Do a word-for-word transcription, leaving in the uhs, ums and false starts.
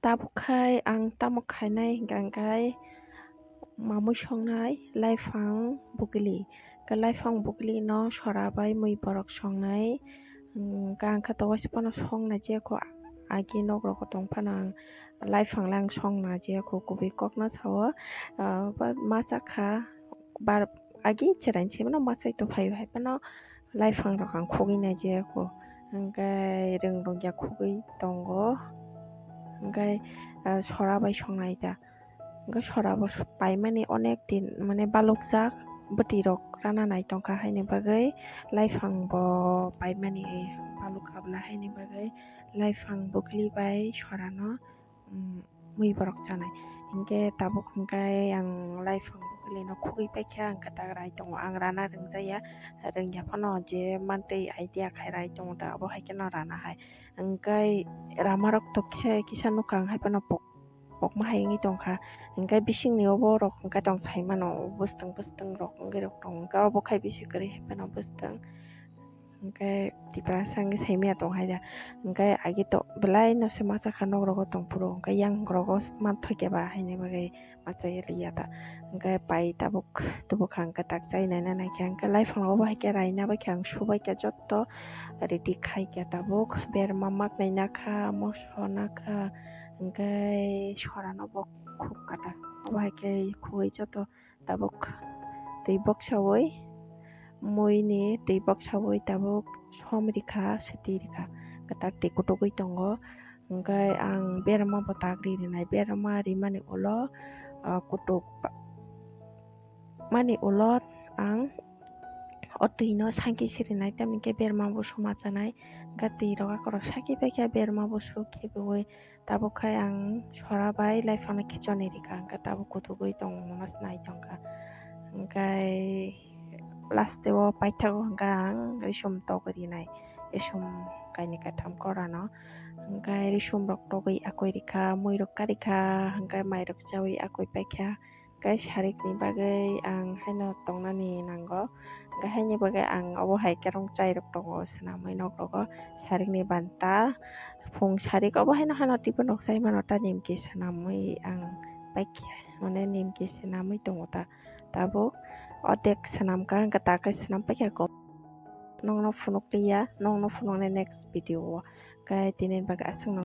Tabuk khai ang tamo khainai hwnkha hwnkhe mamui songnai laifang bugli. Khe laifang bugli no sora bai mui borok songnai. Hwnkhe ang khe to waisa phano songna jiyakho, agi nok rogo tong phano ang laifang le ang songna jiyakho, kubui kokno sao. Ah, ba machakha bar agi chwraini simi no machai tongphai hai phano laifang rok ang khugui nai jiyakho, hwnkhe rwng rwngya khugui tongo, hwnkhe, ah, sora bai songnai da, hwnkhe sora bo paimani onek din mane balokjak, bwtwi rok rana nai tongkha haini bagwi, laifang bo paimani balokha bwla haini bagwi laifang bugli bai sora no, um, mui borok chanai. Hinkhe tabuk hwnkhe ang laifang bugli no khugui paikha, hwnkhe tak rai tongo. Ang rana rwngjakya, rwngya phano je mantwi idea khai rai tongo da, abo hai kheno rana hai. Hwnkhe rama rok to kisa kisa nukha ang hai phano pok-, pokma hai wngwi tongkha. Hwnkhe bisingni obo rok hwnkhe tong sai mano, bwswtwng bwswtwng rok wngwi rok tongo. Hwnkhe obo khai bisi kwrwi hai phano bwswtwng. Hwnkhe Tiprasa wngwi saimaya tong hai da. Hwnkhe agi to belai no se machakha nok rogo tong phuru. Hwnkhe yang rogo manthoikhe ba haini bagwi machai liya ta. Hwnkhe pai tabuk tubukha hwnkhe tak chai naina naikhe. Hwnkhe laifang rogo bo haikhe raina baikhe ang subaikha jotto ready khaikha tabuk. Berma mak naina kha, moso nakha. Hwnkhe sora no bo khuk kata. Obo haikhe khugui jotto. Tabuk twi boksawi, muini twi boksawi tabuk som rikha, swtwi rikha, kwtal twi kutugwi tongo. Hwnkhe ang berma bo tak ri rinai, berma rimani ulo, ah, kutuk pa-, mani ulo ang o twino sangki sirinai, tamni khe berma busu machanai, hwnkhe twi rok akorok saki paikha berma busu khibiwi. Tabuk khai ang sora bai laifano khichoni rikha, hwnkhe tabuk kutugwi tongmano snai tongkha. Hwnkhe last o paithago hwnkhe ang risum tok rinai, risum kainwi kaitham korano. Hwnkhe risum rok togwi akwi rikha, mui rok karikha, hwnkhe mai rok chawi akwi paikha. Hwnkhe sarikni bagwi ang haino tongnani nango. Hwnkhe haini bagwi ang obo hai khe rwng chai rok tongo swnamwi nok rogo. Sarikni banta phung sarik obo haino hano twibo nok chai mano ta nimki swnamwi ang paikha, mane nimki swnamwi tongo ta. Tabuk odek swnamkha hwnkhe ta khe swnam paikha kok. Nokno phunuk liya, nokno phunuknai next video o. Hwnkhe tini bagwi aswk no.